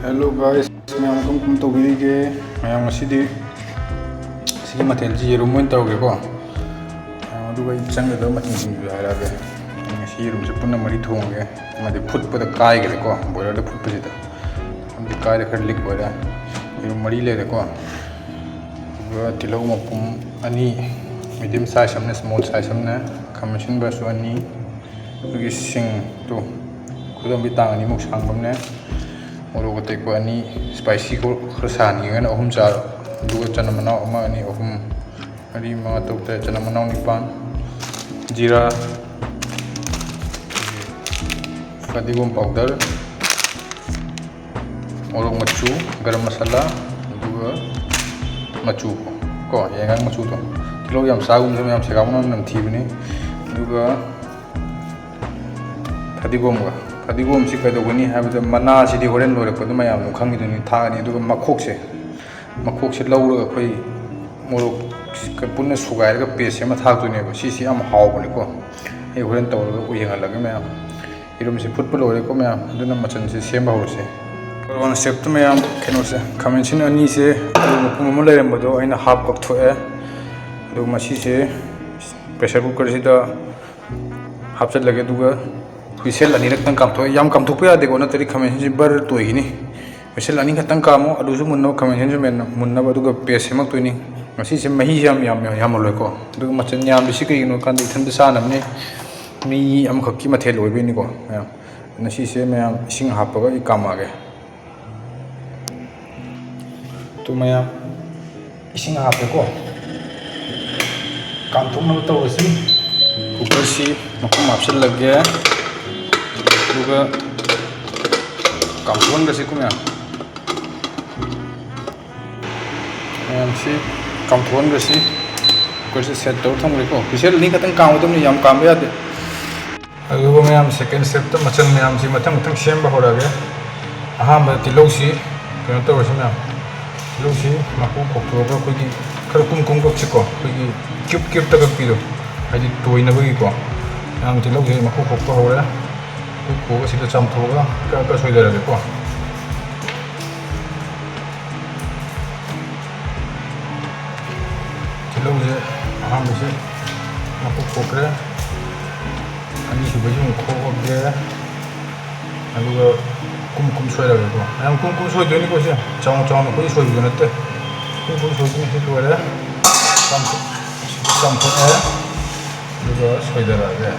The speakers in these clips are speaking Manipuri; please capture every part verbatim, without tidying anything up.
Hello guys, ꯃꯌꯥꯝ ꯀꯔꯝ ꯀꯔꯝ ꯇꯧꯕꯤꯔꯤꯒꯦ? ꯃꯌꯥꯝ ꯉꯁꯤꯗꯤ ꯁꯤꯒꯤ ꯃꯊꯦꯜꯁꯤ ꯌꯦꯔꯨꯝ ꯑꯣꯏꯅ ꯇꯧꯔꯒꯦꯀꯣ꯫ ꯃꯌꯥꯝ ꯑꯗꯨꯒ ꯑꯩ ꯆꯪꯒꯗꯕ ꯃꯊꯦꯜꯁꯤꯡꯁꯨ ꯍꯥꯏꯔꯛꯑꯒꯦ꯫ ꯉꯁꯤ ꯌꯦꯔꯨꯝꯁꯦ ꯄꯨꯟꯅ ꯃꯔꯤ ꯊꯣꯡꯉꯒꯦ꯫ ꯑꯃꯗꯤ ꯐꯨꯠꯄꯗ ꯀꯥꯏꯈ꯭ꯔꯦꯀꯣ, ꯕꯣꯏꯂꯔꯗ ꯐꯨꯠꯄꯁꯤꯗ꯫ ꯑꯃꯗꯤ ꯀꯥꯏꯔꯦ, ꯈꯔ ꯂꯤꯛ ꯑꯣꯏꯔꯦ꯫ ꯌꯦꯔꯨꯝ ꯃꯔꯤ ꯂꯩꯔꯦꯀꯣ꯫ ꯑꯗꯨꯒ ꯇꯤꯜꯍꯧ ꯃꯄꯨꯝ ꯑꯅꯤ, medium size ꯑꯃꯅ, small size ꯑꯃꯅ, ꯈꯥꯃꯦꯟ ꯑꯁꯤꯟꯕꯁꯨ ꯑꯅꯤ, ꯑꯗꯨꯒꯤ ꯁꯤꯡꯗꯣ ꯈꯨꯗꯣꯝꯕꯤ ꯇꯥꯡ ꯑꯅꯤꯃꯨꯛ ꯁꯥꯡꯕ ꯑꯃꯅꯦ, ꯃꯣꯔꯣꯛ ꯑꯇꯦꯛꯄ ꯑꯅꯤ, spicy ꯈꯔ ꯁꯥꯍꯟꯅꯤꯡꯉꯒꯅ ꯑꯍꯨꯝ ꯆꯥꯔꯣ, ꯑꯗꯨꯒ ꯆꯅꯝ ꯃꯅꯥꯎ ꯑꯃ, ꯑꯅꯤ, ꯑꯍꯨꯝ, ꯃꯔꯤ, ꯃꯉꯥ, ꯇꯔꯨꯛ, ꯇꯔꯦꯠ, ꯆꯅꯝ ꯃꯅꯥꯎ ꯅꯤꯄꯥꯟ, ꯖꯤꯔꯥ, ꯐꯗꯤꯒꯣꯝ powder, ꯃꯣꯔꯣꯛ ꯃꯆꯨ, ꯒꯔꯝ ꯃꯁꯥꯂꯥ, ꯑꯗꯨꯒ ꯃꯆꯨ ꯀꯣ, ꯌꯥꯏꯉꯪ ꯃꯆꯨꯗꯣ꯫ ꯇꯤꯜꯍꯧ ꯌꯥꯝ ꯆꯥꯒꯨꯝꯁꯦ ꯃꯌꯥꯝ, ꯁꯦꯒꯥꯎ ꯃꯅꯝ ꯅꯝꯊꯤꯕꯅꯤ꯫ ꯑꯗꯨꯒ ꯐꯗꯤꯒꯣꯝꯒ, ꯐꯗꯤꯒꯣꯝꯁꯤ ꯀꯩꯗꯧꯒꯅꯤ ꯍꯥꯏꯕꯗ, ꯃꯅꯥꯁꯤꯗꯤ ꯍꯣꯔꯦꯟ ꯂꯣꯏꯔꯛꯄꯗ ꯃꯌꯥꯝ ꯑꯃꯨꯛ ꯈꯪꯈꯤꯗꯣꯏꯅꯤ, ꯊꯥꯛꯑꯅꯤ꯫ ꯑꯗꯨꯒ ꯃꯈꯣꯛꯁꯦ, ꯃꯈꯣꯛꯁꯦ ꯂꯧꯔꯒ ꯑꯩꯈꯣꯏ ꯃꯣꯔꯣꯛ ꯄꯨꯟꯅ ꯁꯨꯒꯥꯏꯔꯒ paste ꯑꯃ ꯊꯥꯛꯇꯣꯏꯅꯦꯕ꯫ ꯁꯤꯁꯤ ꯌꯥꯝ ꯍꯥꯎꯕꯅꯤꯀꯣ, ꯑꯩ ꯍꯣꯔꯦꯟ ꯇꯧꯔꯒ ꯌꯦꯡꯍꯜꯂꯒꯦ ꯃꯌꯥꯝ꯫ ꯌꯦꯔꯨꯝꯁꯦ ꯐꯨꯠꯄ ꯂꯣꯏꯔꯦꯀꯣ ꯃꯌꯥꯝ, ꯑꯗꯨꯅ ꯃꯆꯜꯁꯦ ꯁꯦꯝꯕ ꯍꯧꯔꯁꯦ꯫ One stepꯇ ꯃꯌꯥꯝ ꯀꯩꯅꯣꯁꯦ, ꯈꯥꯃꯦꯟ ꯑꯁꯤꯟ ꯑꯅꯤꯁꯦ ꯑꯂꯨ ꯃꯄꯨꯝ ꯑꯃ ꯂꯩꯔꯝꯕꯗꯣ ꯑꯩꯅ half ꯀꯛꯊꯣꯛꯑꯦ꯫ ꯑꯗꯨꯒ ꯃꯁꯤꯁꯦ pressure cookerꯁꯤꯗ ꯍꯥꯞꯆꯤꯜꯂꯒꯦ, ꯑꯗꯨꯒ whistle ꯑꯅꯤꯔꯛꯇꯪ ꯀꯥꯝꯊꯣꯛꯑꯦ꯫ ꯌꯥꯝ ꯀꯥꯝꯊꯣꯛꯄ ꯌꯥꯗꯦꯀꯣ, ꯅꯠꯇ꯭ꯔꯗꯤ ꯈꯥꯃꯦꯟ ꯑꯁꯤꯟꯁꯦ ꯕꯔ ꯇꯣꯏꯈꯤꯅꯤ꯫ Whistle ꯑꯅꯤꯈꯛꯇꯪ ꯀꯥꯝꯃꯣ, ꯑꯂꯨꯁꯨ ꯃꯨꯟꯅꯕ, ꯈꯥꯃꯦꯟ ꯑꯁꯤꯟꯁꯨ ꯃꯦꯟ-, ꯃꯨꯟꯅꯕ, ꯑꯗꯨꯒ paste ꯁꯦꯝꯃꯛꯇꯣꯏꯅꯤ꯫ ꯉꯁꯤꯁꯦ ꯃꯍꯤꯁꯦ ꯌꯥꯝ ꯌꯥꯝ ꯌꯥꯝꯍꯜꯂꯣꯏꯀꯣ꯫ ꯑꯗꯨꯒ ꯃꯆꯜ ꯌꯥꯝꯗ꯭ꯔꯤꯁꯤ ꯀꯩꯒꯤꯅꯣ ꯍꯥꯏ ꯀꯥꯟꯗ ꯏꯊꯟꯇ ꯆꯥꯅꯕꯅꯦ, ꯃꯤ ꯑꯃꯈꯛꯀꯤ ꯃꯊꯦꯜ ꯑꯣꯏꯕꯩꯅꯤꯀꯣ ꯃꯌꯥꯝ꯫ ꯉꯁꯤꯁꯦ ꯃꯌꯥꯝ ꯏꯁꯤꯡ ꯍꯥꯞꯄꯒ ꯑꯩ ꯀꯥꯝꯃꯛꯑꯒꯦ꯫ ꯑꯗꯨ ꯃꯌꯥꯝ ꯏꯁꯤꯡ ꯍꯥꯞꯄꯦꯀꯣ꯫ ꯀꯥꯝꯊꯣꯛꯅꯕ ꯇꯧꯔꯁꯤ꯫ Cookerꯁꯤ ꯃꯈꯨꯝ ꯍꯥꯞꯆꯤꯜꯂꯒꯦ꯫ ꯑꯗꯨꯒ ꯀꯥꯝꯊꯣꯛꯍꯟꯈ꯭ꯔꯁꯤꯀꯣ ꯃꯌꯥꯝ꯫ ꯃꯌꯥꯝꯁꯤ ꯀꯥꯝꯊꯣꯛꯍꯟꯈ꯭ꯔꯁꯤ꯫ Cookerꯁꯤ set ꯇꯧꯔ ꯊꯝꯈ꯭ꯔꯦꯀꯣ꯫ Whistle ꯑꯅꯤ ꯈꯛꯇꯪ ꯀꯥꯝꯒꯗꯕꯅꯤ, ꯌꯥꯝ ꯀꯥꯝꯕ ꯌꯥꯗꯦ꯫ ꯑꯗꯨꯒ ꯃꯌꯥꯝ second stepꯇ ꯃꯆꯜ ꯃꯌꯥꯝꯁꯤ ꯃꯊꯪ ꯃꯊꯪ ꯁꯦꯝꯕ ꯍꯧꯔꯛꯑꯒꯦ꯫ ꯑꯍꯥꯟꯕꯗ ꯇꯤꯜꯍꯧꯁꯤ ꯀꯩꯅꯣ ꯇꯧꯔꯁꯤ ꯃꯌꯥꯝ꯫ ꯇꯤꯜꯍꯧꯁꯤ ꯃꯀꯨ ꯈꯣꯛꯇꯣꯛꯑꯒ ꯑꯩꯈꯣꯏꯒꯤ ꯈꯔ ꯀꯨꯝ ꯀꯨꯝ ꯀꯛꯁꯤꯀꯣ, ꯑꯩꯈꯣꯏꯒꯤ cube cubeꯇ ꯀꯛꯄꯤꯗꯣ, ꯍꯥꯏꯗꯤ ꯇꯣꯏꯅꯕꯒꯤꯀꯣ꯫ ꯃꯌꯥꯝ ꯇꯤꯜꯍꯧꯁꯤ ꯃꯀꯨ ꯈꯣꯛꯄ ꯍꯧꯔꯦ꯫ ꯑꯩꯈꯣꯏ ꯈꯣꯛꯑꯒ ꯁꯤꯗ ꯆꯥꯝꯊꯣꯛꯑꯒ ꯀꯛ ꯀꯛ ꯁꯣꯏꯗꯔꯒꯦꯀꯣ꯫ ꯑꯍꯥꯟꯕꯁꯤ ꯃꯀꯨ ꯈꯣꯛꯈ꯭ꯔꯦ꯫ ꯑꯅꯤꯁꯨꯕꯁꯤ ꯑꯃꯨꯛ ꯈꯣꯛꯑꯒꯦ꯫ ꯑꯗꯨꯒ ꯀꯨꯝ ꯀꯨꯝ ꯁꯣꯏꯔꯒꯦꯀꯣ꯫ ꯃꯌꯥꯝ ꯀꯨꯝ ꯀꯨꯝ ꯁꯣꯏꯗꯣꯏꯅꯤꯀꯣ ꯁꯦ꯫ ꯆꯥꯎꯅ ꯆꯥꯎꯅ ꯑꯩꯈꯣꯏ ꯁꯣꯏꯕꯤꯕ ꯅꯠꯇꯦ꯫ ꯀꯨꯝ ꯀꯨꯝ ꯁꯣꯏꯗꯣꯏꯅꯤ꯫ ꯁꯤ ꯂꯣꯏꯔꯦ꯫ ꯆꯥꯝꯊꯣꯛ-, ꯆꯥꯝꯊꯣꯛꯑꯦ꯫ ꯑꯗꯨꯒ ꯁꯣꯏꯗꯔꯛꯑꯒꯦ꯫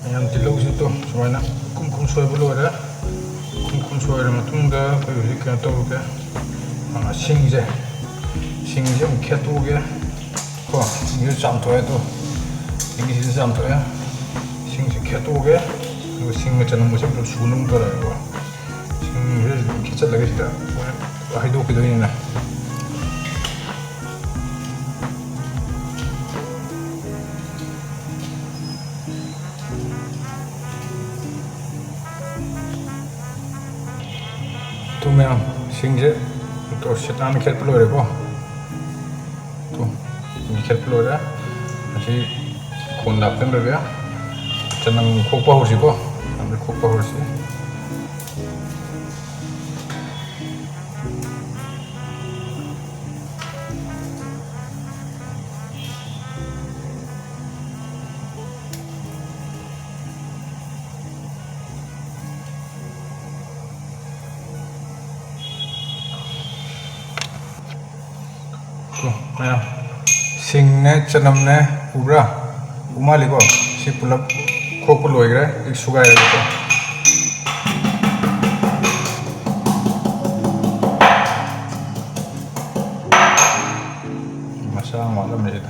ꯃꯌꯥꯝ ꯇꯤꯜꯍꯧꯁꯤꯗꯣ ꯁꯨꯃꯥꯏꯅ ꯀꯨꯝ ꯀꯨꯝ ꯁꯣꯏꯕ ꯂꯣꯏꯔꯦ꯫ ꯀꯨꯝ ꯀꯨꯝ ꯁꯣꯏꯔ ꯃꯇꯨꯡꯗ ꯑꯩꯈꯣꯏ ꯍꯧꯖꯤꯛ ꯀꯩꯅꯣ ꯇꯧꯔꯒꯦ꯫ ꯑ, ꯁꯤꯡꯁꯦ, ꯁꯤꯡꯁꯦ ꯑꯃꯨꯛ ꯈꯦꯠꯇꯣꯛꯑꯒꯦ꯫ ꯀꯣ, ꯁꯤꯡꯁꯦ ꯆꯥꯝꯊꯣꯛꯑꯦ꯫ ꯑꯗꯣ ꯁꯤꯡꯁꯤꯁꯨ ꯆꯥꯝꯊꯣꯛꯑꯦ꯫ ꯁꯤꯡꯁꯦ ꯈꯦꯠꯇꯣꯛꯑꯒꯦ꯫ ꯑꯗꯨꯒ ꯁꯤꯡꯒ ꯆꯅꯝꯒꯁꯦ ꯄꯨꯂꯞ ꯁꯨꯅꯕ ꯇꯧꯔꯒꯦꯀꯣ꯫ ꯁꯤꯡꯁꯦ ꯈꯦꯠꯆꯜꯂꯒ ꯁꯤꯗ ꯍꯩꯗꯣꯛꯈꯤꯗꯣꯏꯅꯤꯅ꯫ ꯇꯨ ꯃꯌꯥꯝ, ꯁꯤꯡꯁꯦ ꯇꯣ ꯁꯤꯠ ꯅꯥꯟꯅ ꯈꯦꯠꯄ ꯂꯣꯏꯔꯦꯀꯣ꯫ ꯇꯨ, ꯁꯤꯡꯁꯦ ꯈꯦꯠꯄ ꯂꯣꯏꯔꯦ꯫ ꯑꯁꯤ ꯀꯣꯟꯗ ꯍꯥꯞꯆꯤꯟꯈ꯭ꯔꯒꯦ꯫ ꯆꯅꯝ ꯈꯣꯛꯄ ꯍꯧꯔꯁꯤꯀꯣ꯫ ꯆꯅꯝꯁꯦ ꯈꯣꯛꯄ ꯍꯧꯔꯁꯤ꯫ ꯀꯣ, ꯃꯌꯥꯝ, ꯁꯤꯡꯅꯦ, ꯆꯅꯝꯅꯦ, ꯎꯕ꯭ꯔꯥ? ꯎ ꯃꯥꯜꯂꯤꯀꯣ? ꯁꯤ ꯄꯨꯂꯞ ꯈꯣꯛꯄ ꯂꯣꯏꯈ꯭ꯔꯦ꯫ ꯍꯧꯖꯤꯛ ꯁꯨꯒꯥꯏꯔꯒꯦꯀꯣ꯫ ꯃꯆꯥ ꯑꯃ ꯋꯥꯠꯂꯝꯃꯦ ꯁꯤꯗ꯫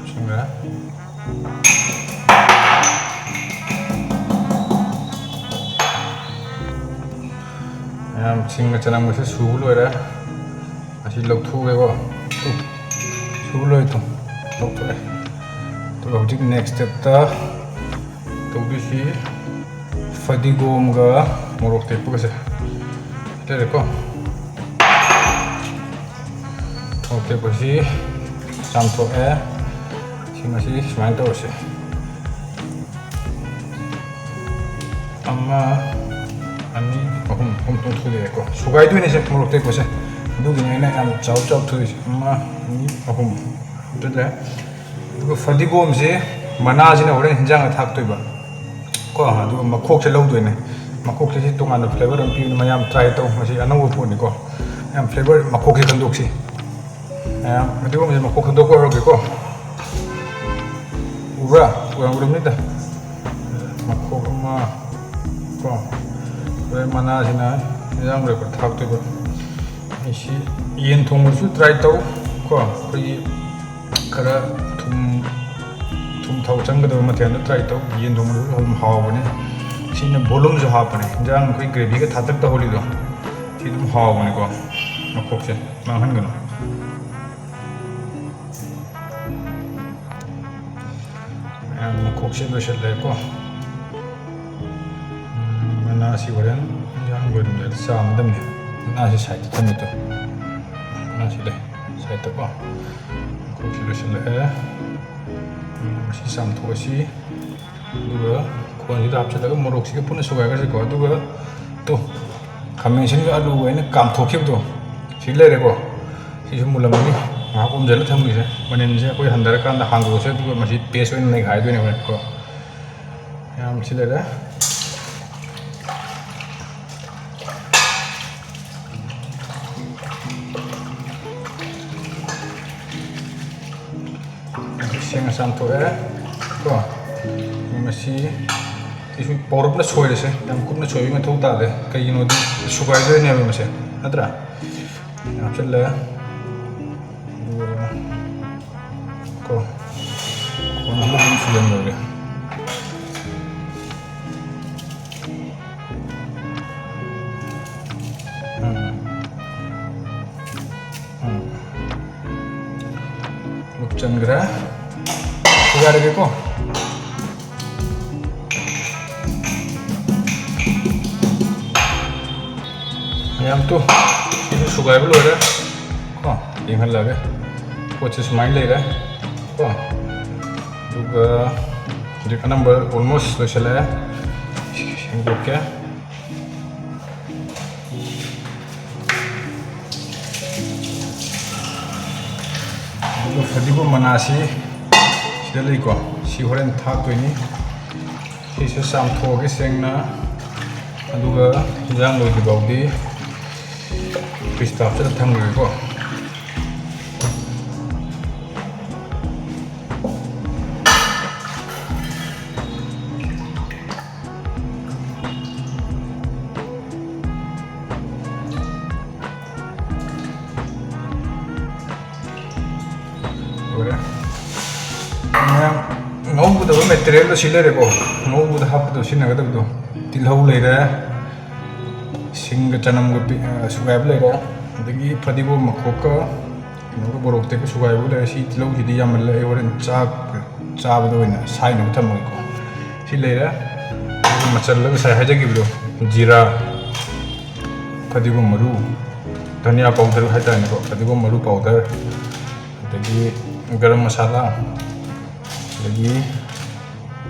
ꯁꯨꯝꯈ꯭ꯔꯦ꯫ ꯃꯌꯥꯝ, ꯁꯤꯡꯒ ꯆꯅꯝꯒꯁꯦ ꯁꯨꯕ ꯂꯣꯏꯔꯦ꯫ ꯑꯁꯤ ꯂꯧꯊꯣꯛꯑꯒꯦꯀꯣ꯫ ꯇꯨ, ꯁꯨꯕ ꯂꯣꯏꯔꯦ꯫ ꯇꯨ, ꯂꯧꯊꯣꯛꯑꯦ꯫ ꯑꯗꯨꯒ ꯍꯧꯖꯤꯛ next stepꯇ ꯇꯧꯗꯣꯏꯁꯤ ꯐꯗꯤꯒꯣꯝꯒ ꯃꯣꯔꯣꯛ ꯇꯦꯛꯄꯒꯁꯦ ꯂꯩꯔꯦꯀꯣ꯫ ꯃꯣꯔꯣꯛ ꯇꯦꯛꯄꯁꯤ ꯆꯥꯝꯊꯣꯛꯑꯦ꯫ ꯁꯤ ꯃꯁꯤ ꯁꯨꯃꯥꯏꯅ ꯇꯧꯔꯁꯦ꯫ ꯑꯃ, ꯑꯅꯤ, ꯑꯍꯨꯝ, ꯑꯍꯨꯝ ꯇꯣꯡꯊꯣꯛꯑꯦꯀꯣ꯫ ꯁꯨꯒꯥꯏꯗꯣꯏꯅꯦ ꯁꯦ ꯃꯣꯔꯣꯛ ꯇꯦꯛꯄꯁꯦ꯫ ꯑꯗꯨꯒꯤꯅꯦ ꯑꯩꯅ ꯌꯥꯝ ꯆꯥꯎ ꯆꯥꯎ ꯊꯣꯛꯏꯁꯦ꯫ ꯑꯃ, ꯑꯅꯤ, ꯑꯍꯨꯝ꯫ ꯑꯗꯨꯗ ꯑꯗꯨꯒ ꯐꯗꯤꯒꯣꯝꯁꯦ, ꯃꯅꯥꯁꯤꯅ ꯍꯣꯔꯦꯟ ꯍꯤꯟꯖꯥꯡꯗ ꯊꯥꯛꯇꯣꯏꯕ ꯀꯣ꯫ ꯑꯗꯨꯒ ꯃꯈꯣꯛꯁꯦ ꯂꯧꯗꯣꯏꯅꯦ꯫ ꯃꯈꯣꯛꯁꯦ ꯁꯤ ꯇꯣꯉꯥꯟꯕ flavour ꯑꯃ ꯄꯤꯕꯅꯤ, ꯃꯌꯥꯝ try ꯇꯧ꯫ ꯃꯁꯤ ꯑꯅꯧꯕ ꯄꯣꯠꯅꯤꯀꯣ꯫ ꯃꯌꯥꯝ flavour ꯃꯈꯣꯛꯁꯦ ꯈꯟꯗꯣꯛꯁꯤ꯫ ꯃꯌꯥꯝ ꯐꯗꯤꯒꯣꯝꯁꯦ ꯃꯈꯣꯛ ꯈꯟꯗꯣꯛꯄ ꯍꯧꯔꯒꯦꯀꯣ꯫ ꯎꯕ꯭ꯔꯥ? ꯎꯔꯝꯒꯅꯤꯗ꯫ ꯃꯈꯣꯛ ꯑꯃ ꯀꯣ꯫ ꯍꯣꯔꯦꯟ ꯃꯅꯥꯁꯤꯅ ꯍꯤꯟꯖꯥꯡ ꯂꯣꯏꯕ ꯊꯥꯛꯇꯣꯏꯕ꯫ ꯑꯩꯁꯤ ꯌꯦꯟ ꯊꯣꯡꯕꯁꯨ try ꯇꯧ ꯀꯣ꯫ ꯑꯩꯈꯣꯏꯒꯤ ꯈꯔ ꯊꯨꯝ, ꯊꯨꯝ ꯊꯥꯎ ꯆꯪꯒꯗꯕ ꯃꯊꯦꯜꯗ try ꯇꯧ꯫ ꯌꯦꯟ ꯊꯣꯡꯕꯗꯁꯨ ꯑꯗꯨꯝ ꯍꯥꯎꯕꯅꯤ꯫ ꯁꯤꯅ volumeꯁꯨ ꯍꯥꯞꯄꯅꯦ꯫ ꯍꯤꯟꯖꯥꯡ ꯑꯩꯈꯣꯏ gravyꯒ ꯊꯥꯇꯛ ꯇꯧꯍꯜꯂꯤꯗꯣ, ꯁꯤ ꯑꯗꯨꯝ ꯍꯥꯎꯕꯅꯤꯀꯣ꯫ ꯃꯈꯣꯛꯁꯦ ꯃꯥꯡꯍꯟꯒꯅꯨ꯫ ꯃꯌꯥꯝ ꯃꯈꯣꯛꯁꯦ ꯂꯣꯏꯁꯤꯜꯂꯦꯀꯣ꯫ ꯎꯝ, ꯃꯅꯥꯁꯤ ꯍꯣꯔꯦꯟ ꯏꯟꯖꯥꯡ ꯂꯣꯏꯔꯝꯗꯥꯏꯗ ꯆꯥꯝꯃꯗꯕꯅꯤ꯫ ꯃꯅꯥꯁꯤ sideꯇ ꯊꯝꯃꯤꯗꯣ꯫ ꯃꯅꯥꯁꯤ ꯂꯩ sideꯇꯀꯣ꯫ ꯃꯈꯣꯛꯁꯤ ꯂꯣꯏꯁꯤꯜꯂꯛꯑꯦ꯫ ꯎꯝ, ꯃꯁꯤ ꯆꯥꯝꯊꯣꯛꯑꯁꯤ꯫ ꯑꯗꯨꯒ ꯈꯣꯟꯁꯤꯗ ꯍꯥꯞꯆꯤꯜꯂꯒ ꯃꯣꯔꯣꯛꯁꯤꯒ ꯄꯨꯟꯅ ꯁꯨꯒꯥꯏꯈ꯭ꯔꯁꯤꯀꯣ꯫ ꯑꯗꯨꯒ ꯇꯨ, ꯈꯥꯃꯦꯟ ꯑꯁꯤꯟꯕ ꯑꯂꯨꯒ ꯑꯩꯅ ꯀꯥꯝꯊꯣꯛꯈꯤꯕꯗꯣ ꯁꯤ ꯂꯩꯔꯦꯀꯣ꯫ ꯁꯤꯁꯨ ꯃꯨꯜꯂꯝꯃꯅꯤ꯫ ꯉꯥꯏꯍꯥꯛ ꯑꯣꯝꯁꯤꯜꯂ ꯊꯝꯈꯤꯁꯦ꯫ ꯃꯅꯤꯟꯁꯦ ꯑꯩꯈꯣꯏ ꯍꯟꯊꯔꯀꯥꯟꯗ ꯍꯥꯡꯗꯣꯛꯑꯁꯦ, ꯑꯗꯨꯒ ꯃꯁꯤ paste ꯑꯣꯏꯅ ꯅꯩꯈꯥꯏꯗꯣꯏꯅꯦ ꯍꯣꯔꯦꯟ ꯀꯣ꯫ ꯃꯌꯥꯝ ꯁꯤ ꯂꯩꯔꯦ꯫ ꯁꯦꯡꯅ ꯆꯥꯝꯊꯣꯛꯑꯦ ꯀꯣ꯫ ꯃꯁꯤ ꯁꯤꯁꯨ ꯄꯧꯔꯞꯅ ꯁꯣꯏꯔꯁꯦ, ꯌꯥꯝ ꯀꯨꯞꯅ ꯁꯣꯏꯕꯒꯤ ꯃꯊꯧ ꯇꯥꯗꯦ꯫ ꯀꯩꯒꯤꯅꯣꯗꯤ ꯁꯨꯒꯥꯏꯗꯣꯏꯅꯦꯕ ꯃꯁꯦ, ꯅꯠꯇ꯭ꯔꯥ? ꯍꯥꯞꯆꯤꯜꯂꯦ꯫ ꯑꯗꯨꯒ ꯀꯣ, ꯀꯣꯟꯁꯤꯗ ꯑꯗꯨꯝ ꯁꯨꯖꯟꯈ꯭ꯔꯒꯦ꯫ ꯎꯝ꯫ ꯎꯝ꯫ ꯂꯨꯞꯆꯟꯈ꯭ꯔꯦ꯫ ꯁꯨꯒꯥꯏꯔꯒꯦꯀꯣ꯫ ꯃꯌꯥꯝ ꯇꯨ, ꯁꯤꯁꯨ ꯁꯨꯒꯥꯏꯕ ꯂꯣꯏꯔꯦ ꯀꯣ꯫ ꯌꯦꯡꯍꯜꯂꯒꯦ꯫ ꯄꯣꯠꯁꯦ ꯁꯨꯃꯥꯏꯅ ꯂꯩꯔꯦ ꯀꯣ꯫ ꯑꯗꯨꯒ ꯍꯧꯖꯤꯛ ꯑꯅꯝꯕ almost ꯂꯣꯏꯁꯤꯜꯂꯛꯑꯦ꯫ ꯁꯦꯡꯗꯣꯛꯀꯦ꯫ ꯑꯗꯨꯒ ꯐꯗꯤꯒꯣꯝ ꯃꯅꯥꯁꯤ ꯁꯤꯗ ꯂꯩꯀꯣ, ꯁꯤ ꯍꯣꯔꯦꯟ ꯊꯥꯛꯇꯣꯏꯅꯤ꯫ ꯁꯤꯁꯨ ꯆꯥꯝꯊꯣꯛꯑꯒꯦ ꯁꯦꯡꯅ, ꯑꯗꯨꯒ ꯏꯟꯖꯥꯡ ꯂꯣꯏꯗ꯭ꯔꯤꯐꯥꯎꯗꯤ ꯐ꯭ꯔꯤꯖꯇ ꯍꯥꯞꯆꯤꯜꯂ ꯊꯝꯈ꯭ꯔꯒꯦꯀꯣ꯫ ꯂꯣꯏꯔꯦ꯫ ꯃꯌꯥꯝ ꯉꯧꯒꯗꯕ ꯃꯦꯇꯔꯤꯌꯦꯜꯗꯣ ꯁꯤ ꯂꯩꯔꯦꯀꯣ꯫ ꯉꯧꯕꯗ ꯍꯥꯞꯄꯗꯣ ꯁꯤꯖꯤꯟꯅꯒꯗꯕꯗꯣ, ꯇꯤꯜꯍꯧ ꯂꯩꯔꯦ, ꯁꯤꯡꯒ ꯆꯅꯝꯒ ꯄꯤ-, ꯑ, ꯁꯨꯒꯥꯏꯕ ꯂꯩꯔꯦ, ꯑꯗꯒꯤ ꯐꯗꯤꯒꯣꯝ ꯃꯈꯣꯛꯀ ꯀꯩꯅꯣꯒ ꯃꯣꯔꯣꯛ ꯑꯇꯦꯛꯄ ꯁꯨꯒꯥꯏꯕꯒ ꯂꯩꯔꯦ꯫ ꯁꯤ ꯇꯤꯜꯍꯧꯁꯤꯗꯤ ꯌꯥꯝꯃꯜꯂꯦ, ꯑꯩ ꯍꯣꯔꯦꯟ ꯆꯥꯛ ꯆꯥꯕꯗ ꯑꯣꯏꯅ ꯁꯥꯏꯅꯕ ꯊꯝꯃꯒꯦꯀꯣ꯫ ꯁꯤ ꯂꯩꯔꯦ꯫ ꯑꯗꯨꯒ ꯃꯆꯜꯗ ꯉꯁꯥꯏ ꯍꯥꯏꯖꯈꯤꯕꯗꯣ, ꯖꯤꯔꯥ, ꯐꯗꯤꯒꯣꯝ ꯃꯔꯨ, ꯙꯅꯤꯌꯥ ꯄꯥꯎꯗꯔ ꯍꯥꯏꯇꯥꯔꯦꯅꯦꯀꯣ, ꯐꯗꯤꯒꯣꯝ ꯃꯔꯨ ꯄꯥꯎꯗꯔ, ꯑꯗꯒꯤ ꯒꯔꯝ ꯃꯁꯥꯂꯥ, ꯑꯗꯒꯤ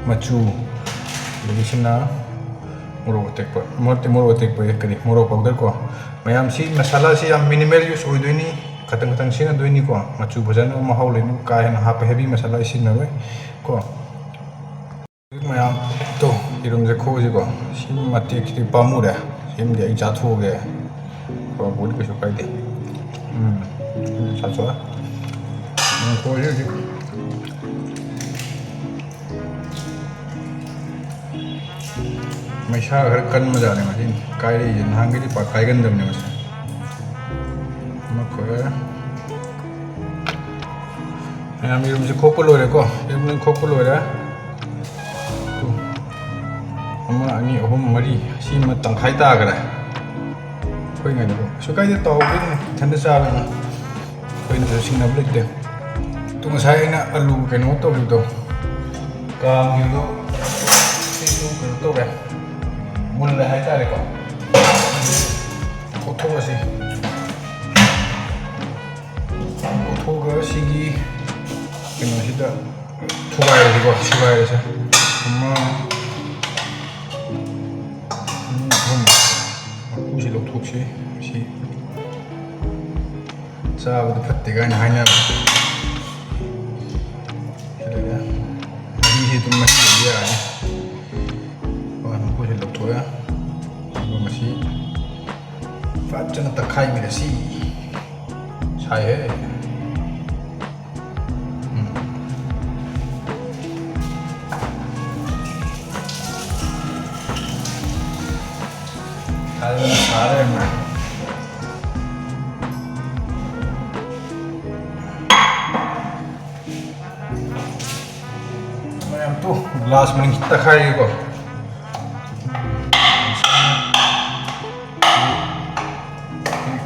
ꯃꯆꯨ, ꯑꯗꯒꯤ ꯁꯤꯅ ꯃꯣꯔꯣꯛ ꯑꯇꯦꯛꯄ, ꯃꯣꯔꯣꯛ, ꯃꯣꯔꯣꯛ ꯑꯇꯦꯛꯄ, ꯀꯔꯤ, ꯃꯣꯔꯣꯛ ꯄꯥꯎꯗꯔ ꯀꯣ꯫ ꯃꯌꯥꯝꯁꯤ ꯃꯁꯥꯂꯥꯁꯤ ꯌꯥꯝ ꯃꯤꯅꯤꯃꯦꯜ ꯌꯨꯁ ꯑꯣꯏꯗꯣꯏꯅꯤ, ꯈꯇꯪ ꯈꯇꯪ ꯁꯤꯖꯤꯟꯅꯗꯣꯏꯅꯤꯀꯣ꯫ ꯃꯆꯨ ꯐꯖꯅꯕ, ꯃꯍꯥꯎ ꯂꯩꯅꯕ, ꯀꯥ ꯍꯦꯟꯅ ꯍꯥꯞꯄ ꯍꯦꯚꯤ ꯃꯁꯥꯂꯥ ꯑꯩ ꯁꯤꯖꯤꯟꯅꯔꯣꯏ ꯀꯣ꯫ ꯃꯌꯥꯝ ꯇꯣ, ꯌꯦꯔꯨꯝꯁꯦ ꯈꯣꯛꯑꯁꯤꯀꯣ꯫ ꯁꯤ ꯃꯇꯦꯛꯁꯤꯗꯤ ꯄꯥꯝꯃꯨꯔꯦ꯫ ꯁꯤꯃꯗꯤ ꯑꯩ ꯆꯥꯊꯣꯛꯑꯒꯦ꯫ ꯄꯥꯝꯃꯨꯔꯗꯤ ꯀꯩꯁꯨ ꯀꯥꯏꯗꯦ꯫ ꯎꯝ, ꯆꯥꯊꯣꯛꯑꯦ꯫ ꯎꯝ, ꯈꯣꯛꯑꯁꯤ ꯍꯧꯖꯤꯛ꯫ ꯃꯩꯁꯥ ꯈꯔ ꯀꯟꯕꯖꯥꯠꯅꯦ ꯉꯁꯤ ꯀꯥꯏꯔꯛꯏꯁꯦ, ꯅꯍꯥꯟꯈꯩꯗꯤ ꯄꯥꯛ ꯀꯥꯏꯒꯟꯗꯕꯅꯦ ꯃꯁꯦ꯫ ꯑꯃ ꯈꯣꯛꯑꯦ꯫ ꯃꯌꯥꯝ ꯌꯦꯔꯨꯝꯁꯦ ꯈꯣꯛꯄ ꯂꯣꯏꯔꯦꯀꯣ, ꯌꯦꯔꯨꯝ ꯂꯣꯏ ꯈꯣꯛꯄ ꯂꯣꯏꯔꯦ꯫ ꯑꯃ, ꯑꯅꯤ, ꯑꯍꯨꯝ, ꯃꯔꯤ, ꯁꯤꯃ ꯇꯪꯈꯥꯏ ꯇꯥꯈ꯭ꯔꯦ꯫ ꯑꯩꯈꯣꯏ ꯉꯥꯏꯗꯀꯣ, ꯀꯩꯁꯨ ꯀꯥꯏꯗꯦ, ꯇꯥꯎꯕꯒꯤꯅꯦ, ꯏꯊꯟꯇ ꯆꯥꯕꯅꯤꯅ꯫ ꯑꯩꯈꯣꯏꯅꯁꯨ ꯁꯤꯡꯅꯕ ꯂꯩꯇꯦ꯫ ꯑꯗꯣ ꯉꯁꯥꯏ ꯑꯩꯅ ꯑꯂꯨ ꯀꯩꯅꯣ ꯇꯧꯈꯤꯕꯗꯣ, ꯀꯥꯝꯈꯤꯕꯗꯣ, ꯁꯤꯁꯨ ꯀꯩꯅꯣ ꯇꯧꯔꯦ, ꯃꯨꯜꯂꯦ ꯍꯥꯏꯇꯥꯔꯦꯀꯣ꯫ ꯀꯣꯠꯊꯣꯛꯑꯁꯤ꯫ ꯀꯣꯠꯊꯣꯛꯑꯒ ꯁꯤꯒꯤ ꯀꯩꯅꯣꯁꯤꯗ ꯊꯨꯒꯥꯏꯔꯁꯤꯀꯣ, ꯁꯨꯒꯥꯏꯔꯁꯦ꯫ ꯑꯃ, ꯑꯅꯤ, ꯑꯍꯨꯝ꯫ ꯃꯀꯨꯁꯤ ꯂꯧꯊꯣꯛꯁꯤ꯫ ꯁꯤ ꯆꯥꯕꯗ ꯐꯠꯇꯦ ꯀꯥꯏꯅ ꯍꯥꯏꯅꯕ꯫ ꯐꯖꯅ ꯇꯛꯈꯥꯏꯃꯤꯟꯅꯁꯤ꯫ ꯁꯥꯏꯍꯦ꯫ ꯎꯝ꯫ ꯐꯖꯅ ꯁꯥꯔꯦ꯫ ꯃꯌꯥꯝ ꯇꯨ, ꯒ꯭ꯂꯥꯁ ꯃꯅꯤꯡ ꯇꯛꯈꯥꯏꯒꯦꯀꯣ꯫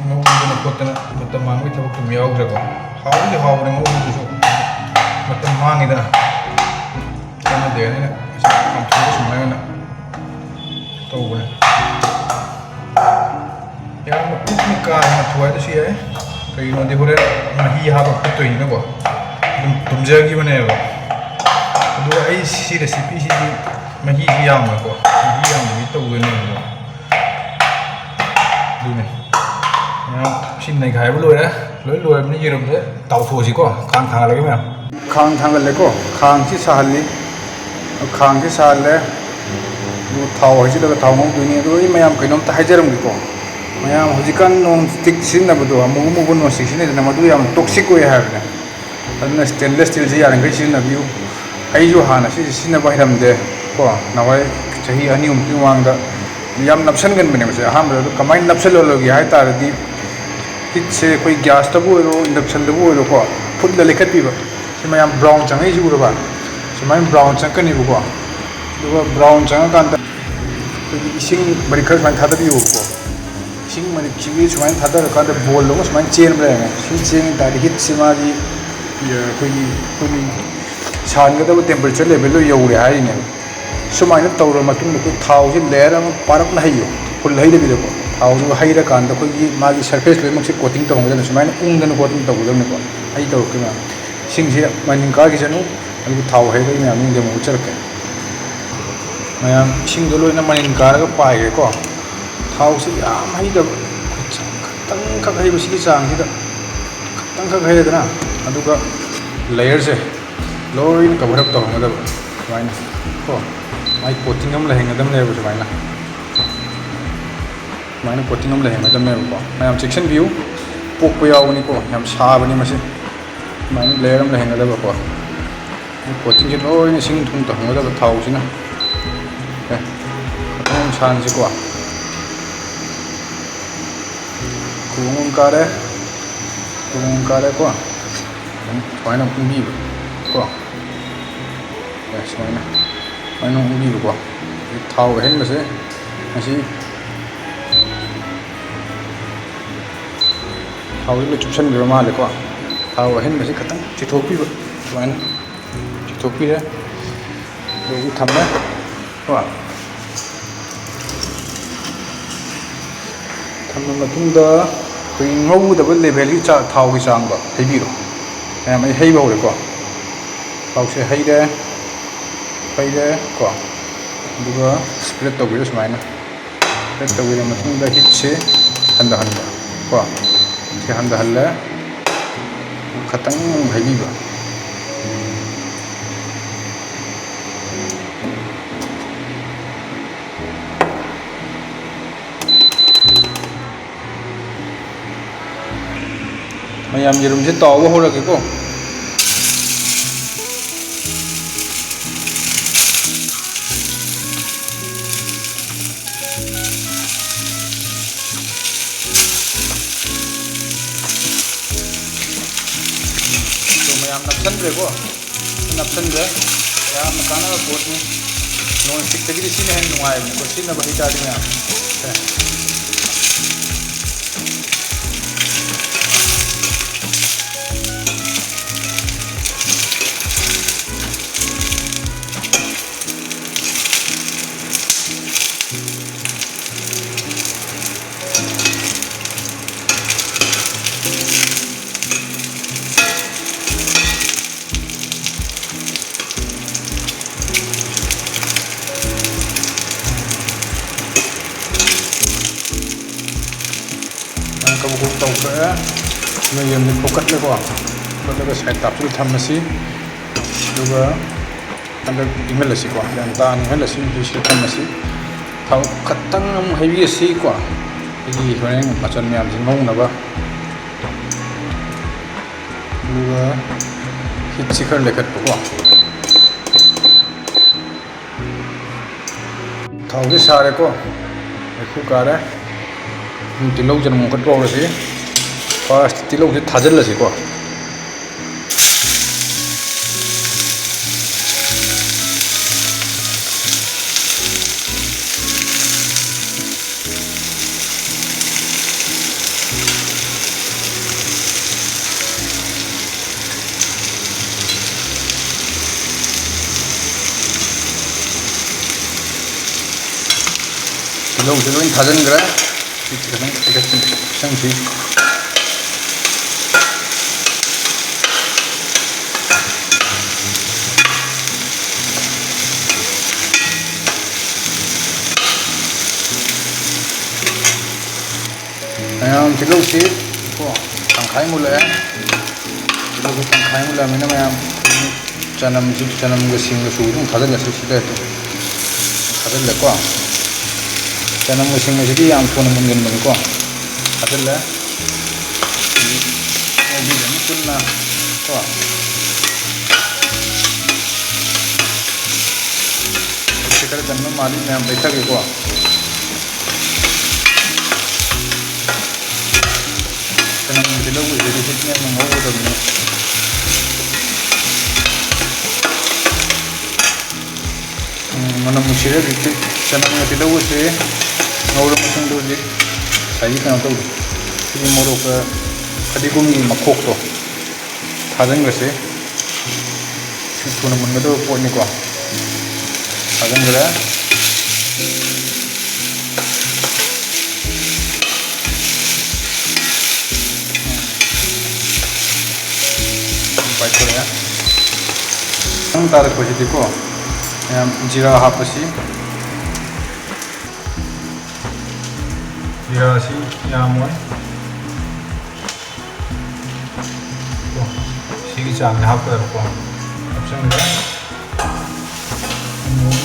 ꯉꯧꯗꯅ ꯈꯣꯠꯇꯅ ꯃꯇꯝ ꯃꯥꯡꯕꯒꯤ ꯊꯕꯛꯇꯨꯝ ꯌꯥꯎꯗ꯭ꯔꯦꯀꯣ꯫ ꯍꯥꯎꯕꯨꯗꯤ ꯍꯥꯎꯕꯅꯦ ꯉꯧꯕꯗꯨꯁꯨ, ꯃꯇꯝ ꯃꯥꯡꯉꯤꯗꯅ꯫ ꯀꯥꯟꯅꯗꯦꯅ ꯑꯩꯅ ꯀꯥꯝꯊꯣꯛꯑꯒ ꯁꯨꯃꯥꯏꯅ ꯑꯣꯏꯅ ꯇꯧꯕꯅꯦ꯫ ꯌꯥꯝꯅ ꯀꯨꯞꯅ ꯀꯥ ꯍꯦꯟꯅ ꯊꯣꯏꯗꯁꯨ ꯌꯥꯏ, ꯀꯩꯒꯤꯅꯣꯗꯤ ꯍꯣꯔꯦꯟ ꯃꯍꯤ ꯍꯥꯞꯄ ꯐꯨꯠꯇꯣꯏꯅꯤꯅꯀꯣ꯫ ꯑꯗꯨꯝ ꯇꯨꯝꯖꯈꯤꯕꯅꯦꯕ꯫ ꯑꯗꯨꯒ ꯑꯩ ꯁꯤ ꯔꯦꯁꯤꯄꯤꯁꯤꯗꯤ ꯃꯍꯤꯁꯤ ꯌꯥꯝꯅꯀꯣ, ꯃꯍꯤ ꯌꯥꯝꯗꯕꯤ ꯇꯧꯗꯣꯏꯅꯦꯕꯀꯣ꯫ ꯑꯗꯨꯅꯦ꯫ ꯃꯌꯥꯝ ꯁꯤ ꯅꯩꯈꯥꯏꯕ ꯂꯣꯏꯔꯦ꯫ ꯂꯣꯏ ꯂꯣꯏꯔꯕꯅꯤ꯫ ꯌꯦꯔꯨꯝꯁꯦ ꯇꯥꯎꯊꯣꯛꯑꯁꯤꯀꯣ꯫ ꯈꯥꯡ ꯊꯥꯡꯒꯠꯂꯒꯦ ꯃꯌꯥꯝ꯫ ꯈꯥꯡ ꯊꯥꯡꯒꯠꯂꯦꯀꯣ꯫ ꯈꯥꯡꯁꯤ ꯁꯥꯍꯜꯂꯤ꯫ ꯈꯥꯡꯁꯤ ꯁꯥꯍꯜꯂꯦ꯫ ꯑꯗꯨꯒ ꯊꯥꯎ ꯍꯩꯖꯤꯜꯂꯒ ꯊꯥꯎ ꯉꯧꯗꯣꯏꯅꯤ꯫ ꯑꯗꯣ ꯑꯩ ꯃꯌꯥꯝ ꯀꯩꯅꯣꯝꯇ ꯍꯥꯏꯖꯔꯝꯒꯦꯀꯣ꯫ ꯃꯌꯥꯝ ꯍꯧꯖꯤꯛꯀꯥꯟ ꯅꯣꯟ ꯁ꯭ꯇꯤꯛ ꯁꯤꯖꯤꯟꯅꯕꯗꯣ, ꯑꯃꯨꯕ ꯑꯃꯨꯕ ꯅꯣꯟ ꯁ꯭ꯇꯤꯛ ꯁꯤꯖꯤꯟꯅꯩꯗꯅ, ꯃꯗꯨ ꯌꯥꯝ ꯇꯣꯛꯁꯤꯛ ꯑꯣꯏ ꯍꯥꯏꯕꯅꯦ꯫ ꯑꯗꯨꯅ ꯁ꯭ꯇꯦꯟꯂꯦꯁ ꯁ꯭ꯇꯤꯜꯁꯤ ꯌꯥꯔꯤꯈꯩ ꯁꯤꯖꯤꯟꯅꯕꯤꯌꯨ꯫ ꯑꯩꯁꯨ ꯍꯥꯟꯅ ꯁꯤꯁꯦ ꯁꯤꯖꯤꯟꯅꯕ ꯍꯩꯔꯝꯗꯦ ꯀꯣ, ꯅꯍꯥꯟꯋꯥꯏ ꯆꯍꯤ ꯑꯅꯤ ꯑꯍꯨꯝꯒꯤ ꯃꯃꯥꯡꯗ꯫ ꯌꯥꯝ ꯅꯞꯁꯟꯒꯟꯕꯅꯦꯕ ꯁꯦ ꯑꯍꯥꯟꯕꯗ꯫ ꯑꯗꯣ ꯀꯃꯥꯏꯅ ꯅꯞꯁꯜꯍꯜꯂꯒꯦ ꯍꯥꯏ ꯇꯥꯔꯗꯤ, ꯍꯤꯠꯁꯦ ꯑꯩꯈꯣꯏ ꯒ꯭ꯌꯥꯁꯇꯕꯨ ꯑꯣꯏꯔꯣ, ꯏꯟꯗꯛꯁꯟꯗꯕꯨ ꯑꯣꯏꯔꯣꯀꯣ, ꯐꯨꯠꯂ ꯂꯩꯈꯠꯄꯤꯕ꯫ ꯁꯤ ꯃꯌꯥꯝ ꯕ꯭ꯔꯥꯎꯟ ꯆꯪꯉꯛꯏꯁꯤ ꯎꯔꯕ? ꯁꯨꯃꯥꯏꯅ ꯕ꯭ꯔꯥꯎꯟ ꯆꯪꯉꯛꯀꯅꯤꯕꯀꯣ꯫ ꯑꯗꯨꯒ ꯕ꯭ꯔꯥꯎꯟ ꯆꯪꯉꯀꯥꯟꯗ ꯑꯩꯈꯣꯏꯒꯤ ꯏꯁꯤꯡ ꯃꯔꯤꯛ ꯈꯔ ꯁꯨꯃꯥꯏꯅ ꯊꯥꯗꯕꯤꯌꯨꯕꯀꯣ꯫ ꯏꯁꯤꯡ ꯃꯔꯤꯛꯁꯤꯒꯤ ꯁꯨꯃꯥꯏꯅ ꯊꯥꯗꯔꯀꯥꯟꯗ ꯕꯣꯜꯗꯧꯅ ꯁꯨꯃꯥꯏꯅ ꯆꯦꯟꯕ ꯂꯩꯔꯝꯃꯦ꯫ ꯁꯤ ꯆꯦꯟꯈꯤ ꯇꯥꯔꯗꯤ ꯍꯤꯠꯁꯤ ꯃꯥꯒꯤ, ꯑꯩꯈꯣꯏꯒꯤ, ꯑꯩꯈꯣꯏꯒꯤ ꯁꯥꯍꯟꯒꯗꯕ ꯇꯦꯝꯄꯔꯦꯆꯔ ꯂꯦꯚꯦꯜꯗꯣ ꯌꯧꯔꯦ ꯍꯥꯏꯔꯤꯅꯦꯕ꯫ ꯁꯨꯃꯥꯏꯅ ꯇꯧꯔꯕ ꯃꯇꯨꯡꯗ ꯑꯩꯈꯣꯏ ꯊꯥꯎꯁꯤ ꯂꯦꯌꯔ ꯑꯃ ꯄꯥꯔꯞꯅ ꯍꯩꯌꯣ, ꯐꯨꯜ ꯍꯩꯗꯕꯤꯗꯀꯣ꯫ ꯊꯥꯎꯗꯨ ꯍꯩꯔꯀꯥꯟꯗ ꯑꯩꯈꯣꯏꯒꯤ ꯃꯥꯒꯤ ꯁꯔꯐꯦꯁ ꯂꯣꯏꯅꯃꯛꯁꯦ ꯀꯣꯇꯤꯡ ꯇꯧꯍꯟꯒꯗꯕꯅꯤ꯫ ꯁꯨꯃꯥꯏꯅ ꯎꯪꯗꯅ ꯈꯣꯠꯇꯅ ꯇꯧꯒꯗꯕꯅꯤꯀꯣ꯫ ꯑꯩ ꯇꯧꯔꯛꯀꯦ ꯃꯌꯥꯝ꯫ ꯏꯁꯤꯡꯁꯦ ꯃꯅꯤꯟ ꯀꯥꯈꯤꯁꯅꯨ, ꯑꯗꯨꯒ ꯊꯥꯎ ꯍꯩꯔꯒ ꯑꯩ ꯃꯌꯥꯝ ꯃꯅꯨꯡꯗ ꯑꯃꯨꯛ ꯎꯠꯆꯔꯛꯀꯦ꯫ ꯃꯌꯥꯝ ꯏꯁꯤꯡꯗꯣ ꯂꯣꯏꯅ ꯃꯅꯤꯟ ꯀꯥꯔꯒ ꯄꯥꯏꯈ꯭ꯔꯦꯀꯣ꯫ ꯊꯥꯎꯁꯦ ꯌꯥꯝ ꯍꯩꯗꯕ, ꯈꯤꯇꯪꯈꯛ ꯍꯩꯕ ꯁꯤꯒꯤ ꯆꯥꯡꯁꯤꯗ꯫ ꯈꯤꯇꯪꯈꯛ ꯍꯩꯔꯦꯗꯅ, ꯑꯗꯨꯒ ꯂꯦꯌꯔꯁꯦ ꯂꯣꯏꯅ ꯀꯚꯔ ꯑꯞ ꯇꯧꯍꯟꯒꯗꯕ ꯁꯨꯃꯥꯏꯅ ꯀꯣ꯫ ꯃꯥꯏ ꯀꯣꯇꯤꯡ ꯑꯃ ꯂꯩꯍꯟꯒꯗꯕꯅꯦꯕ ꯁꯨꯃꯥꯏꯅ꯫ ꯁꯨꯃꯥꯏꯅ coating ꯑꯃ ꯂꯩꯍꯟꯒꯗꯕꯅꯦꯕꯀꯣ꯫ ꯃꯌꯥꯝ ꯆꯦꯛꯁꯤꯟꯕꯤꯌꯨ, ꯄꯣꯛꯄ ꯌꯥꯎꯕꯅꯤꯀꯣ, ꯌꯥꯝ ꯁꯥꯕꯅꯤ ꯃꯁꯤ꯫ ꯁꯨꯃꯥꯏꯅ layer ꯑꯃ ꯂꯩꯍꯟꯒꯗꯕꯀꯣ꯫ Coatingꯁꯦ ꯂꯣꯏꯅ ꯏꯁꯤꯡ ꯊꯨꯝ ꯇꯧꯍꯟꯒꯗꯕ ꯊꯥꯎꯁꯤꯅ꯫ ꯑꯦ, ꯈꯤꯇꯪ ꯁꯥꯍꯟꯁꯤꯀꯣ꯫ ꯈꯨꯕꯣꯡ ꯑꯃ ꯀꯥꯔꯦ, ꯈꯨꯕꯣꯡ ꯑꯃ ꯀꯥꯔꯦꯀꯣ꯫ ꯑꯗꯨꯝ ꯁꯨꯃꯥꯏꯅ ꯎꯪꯕꯤꯕ ꯀꯣ꯫ ꯑꯦ, ꯁꯨꯃꯥꯏꯅ, ꯁꯨꯃꯥꯏꯅ ꯎꯪꯕꯤꯕꯀꯣ꯫ ꯊꯥꯎ ꯑꯍꯦꯟꯕꯁꯦ ꯉꯁꯤ ꯊꯥꯎꯁꯦ ꯂꯣꯏ ꯆꯨꯞꯁꯟꯈ꯭ꯔ ꯃꯥꯜꯂꯦꯀꯣ꯫ ꯊꯥꯎ ꯑꯍꯦꯟꯕꯁꯦ ꯈꯤꯇꯪ ꯆꯤꯊꯣꯛꯄꯤꯕ, ꯁꯨꯃꯥꯏꯅ ꯆꯤꯊꯣꯛꯄꯤꯔꯦ꯫ ꯑꯗꯨꯒꯤ ꯊꯝꯃꯦ ꯀꯣ꯫ ꯊꯝꯃ ꯃꯇꯨꯡꯗ ꯑꯩꯈꯣꯏꯒꯤ ꯉꯧꯒꯗꯕ levelꯒꯤ ꯆꯥ-, ꯊꯥꯎꯒꯤ ꯆꯥꯡꯗꯣ ꯍꯩꯕꯤꯔꯣ꯫ ꯃꯌꯥꯝ ꯑꯩ ꯍꯩꯕ ꯍꯧꯔꯦꯀꯣ꯫ ꯊꯥꯎꯁꯦ ꯍꯩꯔꯦ, ꯍꯩꯔꯦ ꯀꯣ꯫ ꯑꯗꯨꯒ spread ꯇꯧꯕꯤꯔꯣ ꯁꯨꯃꯥꯏꯅ꯫ Spread ꯇꯧꯕꯤꯔ ꯃꯇꯨꯡꯗ heatꯁꯦ ꯍꯟꯊꯍꯟꯕ ꯀꯣ꯫ ꯁꯤ ꯍꯟꯊꯍꯜꯂꯦ꯫ ꯈꯇꯪ ꯑꯃꯨꯛ ꯍꯩꯕꯤꯕ꯫ ꯃꯌꯥꯝ ꯌꯦꯔꯨꯝꯁꯦ ꯇꯥꯎꯕ ꯍꯧꯔꯒꯦꯀꯣ꯫ ꯑꯗꯣ ꯃꯌꯥꯝ ꯅꯞꯁꯟꯗ꯭ꯔꯦꯀꯣ꯫ ꯅꯞꯁꯟꯗ꯭ꯔꯦ꯫ ꯌꯥꯝꯅ ꯀꯥꯟꯅꯕ ꯄꯣꯠꯅꯤ꯫ Non stickꯇꯒꯤꯗꯤ ꯁꯤꯅ ꯍꯦꯟꯅ ꯅꯨꯡꯉꯥꯏꯕꯅꯤꯀꯣ, ꯁꯤꯖꯤꯟꯅꯕ ꯍꯩ ꯇꯥꯔꯗꯤ ꯃꯌꯥꯝ꯫ ꯁꯦ꯫ ꯀꯕꯛ ꯀꯕꯛ ꯇꯧꯊꯣꯛꯑꯦ꯫ ꯃꯩ ꯑꯃꯨꯛ ꯐꯨꯀꯠꯂꯦꯀꯣ꯫ ꯐꯨꯀꯠꯂꯒ side ꯇꯥꯞꯁꯤꯗ ꯊꯝꯃꯁꯤ꯫ ꯑꯗꯨꯒ ꯍꯟꯗꯛ ꯏꯪꯍꯜꯂꯁꯤꯀꯣ, ꯌꯥꯝ ꯇꯥꯅ ꯏꯪꯍꯜꯂꯁꯤ, ꯃꯁꯤꯁꯤꯗ ꯊꯝꯃꯁꯤ꯫ ꯊꯥꯎ ꯈꯇꯪ ꯑꯃꯨꯛ ꯍꯩꯕꯤꯔꯁꯤꯀꯣ꯫ ꯑꯩꯒꯤ ꯍꯣꯔꯦꯟ ꯃꯆꯜ ꯃꯌꯥꯝꯁꯤ ꯉꯧꯅꯕ꯫ ꯑꯗꯨꯒ ꯍꯤꯠꯁꯤ ꯈꯔ ꯂꯩꯈꯠꯄꯀꯣ꯫ ꯊꯥꯎꯁꯤ ꯁꯥꯔꯦꯀꯣ, ꯃꯩꯈꯨ ꯀꯥꯔꯦ꯫ ꯑꯗꯨꯝ ꯇꯤꯜꯍꯧ ꯆꯅꯝ ꯉꯧꯈꯠꯄ ꯍꯧꯔꯁꯤ꯫ ꯐꯥꯔꯁ ꯇꯤꯜꯍꯧꯁꯤ ꯊꯥꯖꯤꯜꯂꯁꯤꯀꯣ꯫ ꯇꯤꯜꯍꯧꯁꯦ ꯂꯣꯏ ꯊꯥꯖꯤꯟꯈ꯭ꯔꯦ꯫ ꯁꯤ ꯈꯤꯇꯪ ꯄꯤꯛꯁꯟꯁꯤ꯫ ꯃꯌꯥꯝ ꯇꯤꯜꯍꯧꯁꯤ ꯀꯣ ꯇꯪꯈꯥꯏ ꯃꯨꯜꯂꯛꯑꯦ꯫ ꯇꯤꯜꯍꯧꯁꯤ ꯇꯪꯈꯥꯏ ꯃꯨꯜꯂꯛꯑꯕꯅꯤꯅ ꯃꯌꯥꯝ ꯆꯅꯝꯁꯤ, ꯆꯅꯝꯒ ꯁꯤꯡꯒ ꯁꯨꯕꯗ ꯑꯗꯨꯝ ꯊꯥꯖꯤꯜꯂꯁꯤ ꯁꯤꯗ ꯑꯗꯨꯝ ꯊꯥꯖꯤꯜꯂꯦꯀꯣ꯫ ꯆꯅꯝꯒ ꯁꯤꯡꯒꯁꯤꯗꯤ ꯌꯥꯝ ꯊꯨꯅ ꯃꯨꯟꯒꯟꯕꯅꯤꯀꯣ꯫ ꯊꯥꯖꯤꯜꯂꯦ꯫ ꯉꯧꯕꯤꯔꯅꯤ ꯄꯨꯟꯅ ꯀꯣ꯫ ꯁꯤ ꯈꯔ ꯀꯟꯕ ꯃꯥꯜꯂꯤ, ꯃꯌꯥꯝ ꯂꯩꯊꯒꯦꯀꯣ꯫ ꯆꯅꯝ ꯇꯤꯜꯍꯧꯒꯤꯁꯤꯗꯤ ꯍꯤꯠ ꯅꯦꯝꯅ ꯉꯧꯒꯗꯕꯅꯤ꯫ ꯎꯝ, ꯃꯅꯝ ꯅꯨꯡꯁꯤꯔꯦ ꯍꯧꯖꯤꯛꯇꯤ꯫ ꯆꯅꯝꯒ ꯇꯤꯜꯍꯧꯒꯁꯦ ꯉꯧꯔ ꯃꯇꯨꯡꯗ ꯍꯧꯖꯤꯛ ꯉꯁꯥꯏꯒꯤ ꯀꯩꯅꯣ ꯇꯧꯗꯣ, ꯁꯤꯒꯤ ꯃꯣꯔꯣꯛꯀ ꯐꯗꯤꯒꯣꯝꯒꯤ ꯃꯈꯣꯛꯇꯣ ꯊꯥꯖꯤꯟꯈ꯭ꯔꯁꯦ꯫ ꯁꯤ ꯊꯨꯅ ꯃꯨꯟꯒꯗꯕ ꯄꯣꯠꯅꯤꯀꯣ꯫ ꯊꯥꯖꯤꯟꯈ꯭ꯔꯦ꯫ ꯄꯥꯏꯊꯣꯔꯛꯑꯦ꯫ ꯃꯊꯪ ꯇꯥꯔꯛꯄꯁꯤꯗꯤꯀꯣ, ꯃꯌꯥꯝ ꯖꯤꯔꯥ ꯍꯥꯞꯄꯁꯤ꯫ ꯖꯤꯔꯥꯁꯤ ꯌꯥꯝꯃꯣꯏ꯫ ꯀꯣ, ꯁꯤꯒꯤ ꯆꯥꯡꯁꯦ ꯍꯥꯞꯀꯗꯕꯀꯣ꯫ ꯍꯥꯞꯆꯤꯟꯈ꯭ꯔꯦ꯫ ꯑꯃꯨꯛ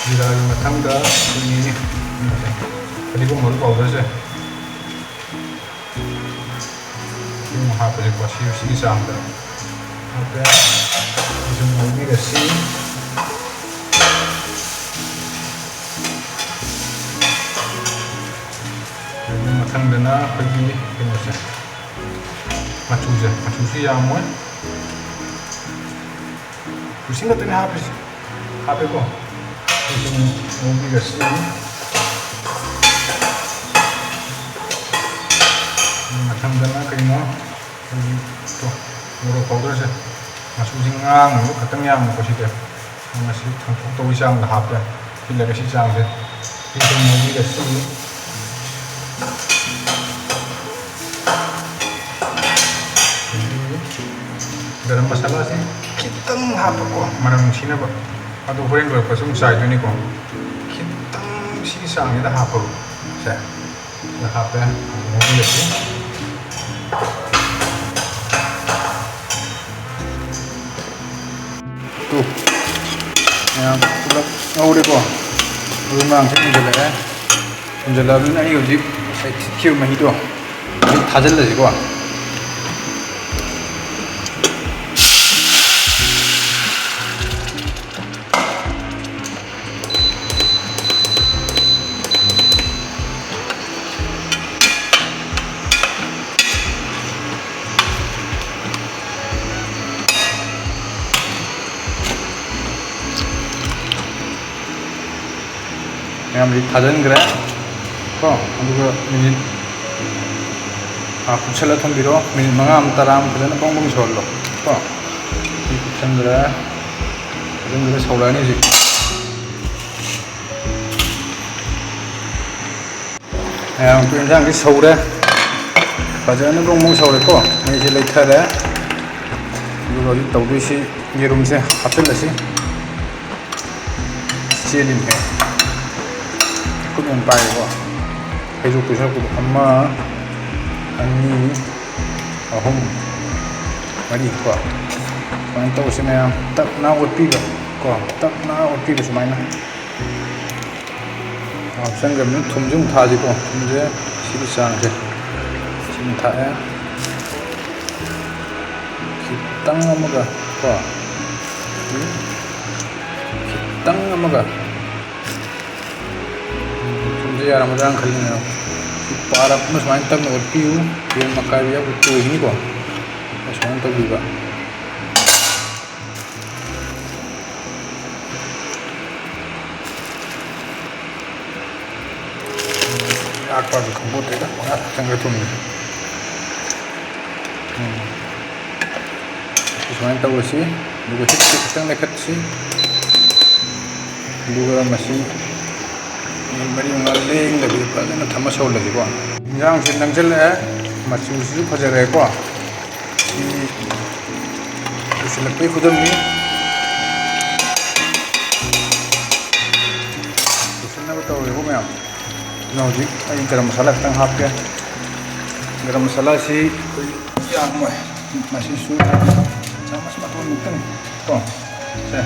ꯁꯤ ꯃꯊꯪꯗ ꯑꯩꯈꯣꯏꯒꯤ ꯀꯩꯅꯣꯁꯦ, ꯐꯗꯤꯒꯣꯝ ꯃꯔꯨ powderꯁꯦ ꯑꯗꯨꯝ ꯍꯥꯞꯄꯁꯦꯀꯣ, ꯁꯤ, ꯁꯤꯒꯤ ꯆꯥꯡꯗ ꯍꯥꯞꯄꯦ꯫ ꯑꯗꯨꯁꯨ ꯉꯧꯕꯤꯔꯁꯤ꯫ ꯑꯗꯨ ꯃꯊꯪꯗꯅ ꯑꯩꯈꯣꯏꯒꯤ ꯀꯩꯅꯣꯁꯦ, ꯃꯆꯨꯁꯦ, ꯃꯆꯨꯁꯨ ꯌꯥꯝꯃꯣꯏ, ꯎꯁꯤꯡ ꯈꯛꯇꯅꯤ ꯍꯥꯞꯄꯤꯁꯦ꯫ ꯍꯥꯞꯄꯦꯀꯣ꯫ ꯎꯁꯤꯡ ꯉꯧꯕꯤꯔꯁꯤ꯫ ꯃꯊꯪꯗꯅ ꯀꯩꯅꯣ, ꯑꯩꯈꯣꯏꯒꯤ ꯃꯣꯔꯣꯛ powderꯁꯦ꯫ ꯃꯆꯨꯁꯦ ꯉꯥꯡꯅꯕ ꯈꯛꯇꯪ ꯌꯥꯝꯅꯀꯣ ꯁꯤꯗꯤ꯫ ꯃꯁꯤ ꯊꯣꯡꯊꯣꯛꯇꯧꯕꯒꯤ ꯆꯥꯡꯗ ꯍꯥꯞꯄꯦ꯫ ꯄꯤꯛꯂꯒ ꯁꯤ ꯆꯥꯡꯁꯦ꯫ ꯁꯤ ꯁꯨꯝ ꯉꯧꯕꯤꯔꯁꯤ꯫ ꯒꯔꯝ ꯃꯁꯥꯂꯥꯁꯤ ꯈꯤꯇꯪ ꯍꯥꯞꯄꯀꯣ, ꯃꯅꯝ ꯅꯨꯡꯁꯤꯅꯕ꯫ ꯑꯗꯨ ꯍꯣꯔꯦꯟ ꯂꯣꯏꯔꯛꯄꯁꯨ ꯑꯃꯨꯛ ꯆꯥꯏꯗꯣꯏꯅꯤꯀꯣ꯫ ꯈꯤꯇꯪ ꯁꯤꯒꯤ ꯆꯥꯡꯁꯤꯗ ꯍꯥꯞꯄꯒ ꯁꯦ꯫ ꯁꯤꯗ ꯍꯥꯞꯄꯦ꯫ ꯉꯧꯕꯤꯔꯁꯤ꯫ ꯇꯨ꯫ ꯃꯌꯥꯝ ꯄꯨꯂꯞ ꯉꯧꯔꯦꯀꯣ꯫ ꯃꯔꯨ ꯃꯔꯥꯡꯁꯦ ꯃꯨꯟꯖꯜꯂꯛꯑꯦ꯫ ꯃꯨꯟꯖꯜꯂꯛꯑꯕꯅꯤꯅ ꯑꯩ ꯍꯧꯖꯤꯛ ꯉꯁꯥꯏ ꯊꯤꯠꯈꯤꯕ ꯃꯍꯤꯗꯣ ꯍꯧꯖꯤꯛ ꯊꯥꯖꯤꯜꯂꯁꯤꯀꯣ꯫ ꯃꯌꯥꯝꯁꯤ ꯊꯥꯖꯤꯟꯈ꯭ꯔꯦ ꯀꯣ꯫ ꯑꯗꯨꯒ ꯃꯤꯅꯤꯠ, ꯑꯥ, ꯀꯨꯞꯁꯜꯂ ꯊꯝꯕꯤꯔꯣ꯫ ꯃꯤꯅꯤꯠ ꯃꯉꯥ ꯑꯃ, ꯇꯔꯥ ꯑꯃ ꯐꯖꯅ ꯕꯪ ꯕꯪ ꯁꯧꯍꯜꯂꯣ ꯀꯣ꯫ ꯁꯤ ꯀꯨꯞꯁꯟꯈ꯭ꯔꯦ꯫ ꯐꯖꯅ ꯁꯧꯔꯛꯑꯅꯤ ꯍꯧꯖꯤꯛ꯫ ꯃꯌꯥꯝ, ꯑꯩꯈꯣꯏ ꯏꯟꯖꯥꯡꯁꯤ ꯁꯧꯔꯦ꯫ ꯐꯖꯅ ꯕ꯭ꯔꯣꯡ ꯕ꯭ꯔꯣꯡ ꯁꯧꯔꯦꯀꯣ꯫ ꯃꯩꯁꯦ ꯂꯩꯊꯔꯦ꯫ ꯑꯗꯨꯒ ꯍꯧꯖꯤꯛ ꯇꯧꯗꯣꯏꯁꯤ, ꯌꯦꯔꯨꯝꯁꯦ ꯍꯥꯞꯆꯤꯜꯂꯁꯤ꯫ ꯆꯦꯜꯂꯤꯅꯦ꯫ ꯈꯨꯠ ꯌꯥꯝ ꯄꯥꯏꯔꯦꯀꯣ꯫ ꯍꯩꯗꯣꯛꯇꯣꯏ ꯁꯔꯨꯛꯄꯨꯗꯤ ꯑꯃ, ꯑꯅꯤ, ꯑꯍꯨꯝ, ꯃꯔꯤ ꯀꯣ꯫ ꯁꯨꯃꯥꯏꯅ ꯇꯧꯁꯤ ꯃꯌꯥꯝ꯫ ꯇꯞꯅ ꯑꯣꯠꯄꯤꯕ ꯀꯣ꯫ ꯇꯞꯅ ꯑꯣꯠꯄꯤꯕ ꯁꯨꯃꯥꯏꯅ꯫ ꯍꯥꯞꯆꯟꯈ꯭ꯔꯕꯅꯤꯅ ꯊꯨꯝꯁꯦ ꯑꯃꯨꯛ ꯊꯥꯛꯑꯁꯤꯀꯣ꯫ ꯊꯨꯝꯁꯦ ꯁꯤꯒꯤ ꯆꯥꯡꯁꯦ ꯁꯤꯃ ꯊꯥꯛꯑꯦ꯫ ꯈꯤꯇꯪ ꯑꯃꯒ ꯀꯣ, ꯈꯤꯇꯪ ꯑꯃꯒ꯫ ꯊꯨꯝꯁꯦ ꯌꯥꯔꯝꯃꯗ꯭ꯔꯥꯅ ꯈꯜꯂꯤꯅꯦ꯫ ꯁꯤ ꯄꯥꯔꯞ ꯑꯃ ꯁꯨꯃꯥꯏꯅ ꯇꯞꯅ ꯑꯣꯠꯄꯤꯌꯨ꯫ ꯌꯦꯟ ꯑꯀꯥꯏꯕ ꯌꯥꯎꯕ ꯇꯣꯏꯈꯤꯅꯤꯀꯣ꯫ ꯁꯨꯃꯥꯏꯅ ꯇꯧꯕꯤꯕ꯫ ꯌꯥꯛꯄꯁꯨ ꯈꯪꯄꯣꯠꯇꯦꯗ, ꯄꯪꯍꯥꯞ ꯍꯥꯞꯆꯟꯈ꯭ꯔꯦ ꯊꯨꯝꯁꯦ꯫ ꯎꯝ꯫ ꯁꯨꯃꯥꯏꯅ ꯇꯧꯔꯁꯤ꯫ ꯑꯗꯨꯒ ꯍꯤꯠꯁꯦ ꯈꯤꯇꯪ ꯂꯩꯈꯠꯁꯤ꯫ ꯑꯗꯨꯒ ꯃꯁꯤ ꯃꯤꯅꯤꯠ ꯃꯔꯤ ꯃꯉꯥ ꯂꯦꯡꯗꯕꯤꯗ ꯐꯖꯅ ꯊꯝꯃ ꯁꯧꯍꯜꯂꯁꯤꯀꯣ꯫ ꯏꯟꯖꯥꯡꯁꯦ ꯅꯪꯁꯤꯜꯂꯛꯑꯦ, ꯃꯆꯨꯁꯤꯁꯨ ꯐꯖꯔꯦꯀꯣ꯫ ꯁꯤ ꯂꯣꯏꯁꯤꯜꯂꯛꯄꯒꯤ ꯈꯨꯗꯝꯅꯤ꯫ ꯂꯣꯏꯁꯤꯟꯅꯕ ꯇꯧꯔꯦꯀꯣ ꯃꯌꯥꯝ꯫ ꯑꯗꯨꯅ ꯍꯧꯖꯤꯛ ꯑꯩ ꯒꯔꯝ ꯃꯁꯥꯂꯥ ꯈꯤꯇꯪ ꯍꯥꯞꯀꯦ꯫ ꯒꯔꯝ ꯃꯁꯥꯂꯥꯁꯤ ꯑꯩꯈꯣꯏ ꯌꯥꯝꯃꯣꯏ, ꯃꯁꯤꯁꯨ ꯆꯥꯃꯁ ꯃꯇꯣꯟ ꯃꯨꯛꯇꯪ ꯀꯣ꯫ ꯁꯦ꯫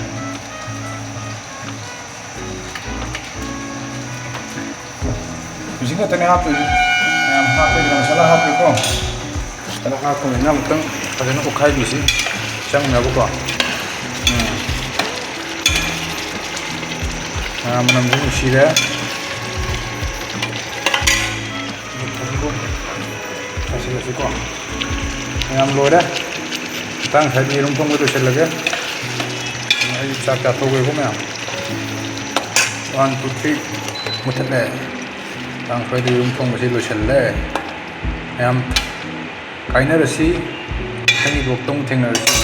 ꯍꯧꯖꯤꯛ ꯈꯛꯇꯅꯦ ꯍꯥꯞꯇꯣꯏꯁꯦ꯫ ꯃꯌꯥꯝ ꯍꯥꯞꯄꯦ, ꯒꯔꯝ ꯃꯁꯥꯂꯥ ꯍꯥꯞꯄꯦꯀꯣ꯫ ꯃꯁꯥꯂꯥ ꯍꯥꯞꯄꯅꯤꯅ ꯑꯃꯨꯛꯇꯪ ꯐꯖꯅ ꯑꯣꯠꯈꯥꯏꯕꯤꯁꯤ ꯆꯪꯅꯕꯀꯣ꯫ ꯎꯝ꯫ ꯉꯥ ꯃꯅꯝꯁꯨ ꯅꯨꯡꯁꯤꯔꯦ꯫ ꯐꯖꯅ ꯆꯥꯏꯁꯤꯜꯂꯁꯤꯀꯣ꯫ ꯃꯌꯥꯝ ꯂꯣꯏꯔꯦ꯫ ꯃꯇꯥꯡ ꯁ꯭ꯋꯥꯏꯗ ꯌꯦꯔꯨꯝ ꯊꯣꯡꯕ ꯂꯣꯏꯁꯤꯜꯂꯒꯦ꯫ ꯑꯩ ꯆꯥꯛ ꯆꯥꯊꯣꯛꯑꯒꯦꯀꯣ ꯃꯌꯥꯝ꯫ One, two, three꯫ ꯃꯨꯊꯠꯂꯦ꯫ ꯃꯇꯥꯡ ꯁ꯭ꯋꯥꯏꯗ ꯌꯦꯔꯨꯝ ꯊꯣꯡꯕꯁꯤ ꯂꯣꯏꯁꯤꯜꯂꯦ꯫ ꯃꯌꯥꯝ ꯀꯥꯏꯅꯔꯁꯤ꯫ ꯃꯊꯪꯒꯤ vlogꯇ ꯑꯃꯨꯛ ꯊꯦꯡꯅꯔꯁꯤ꯫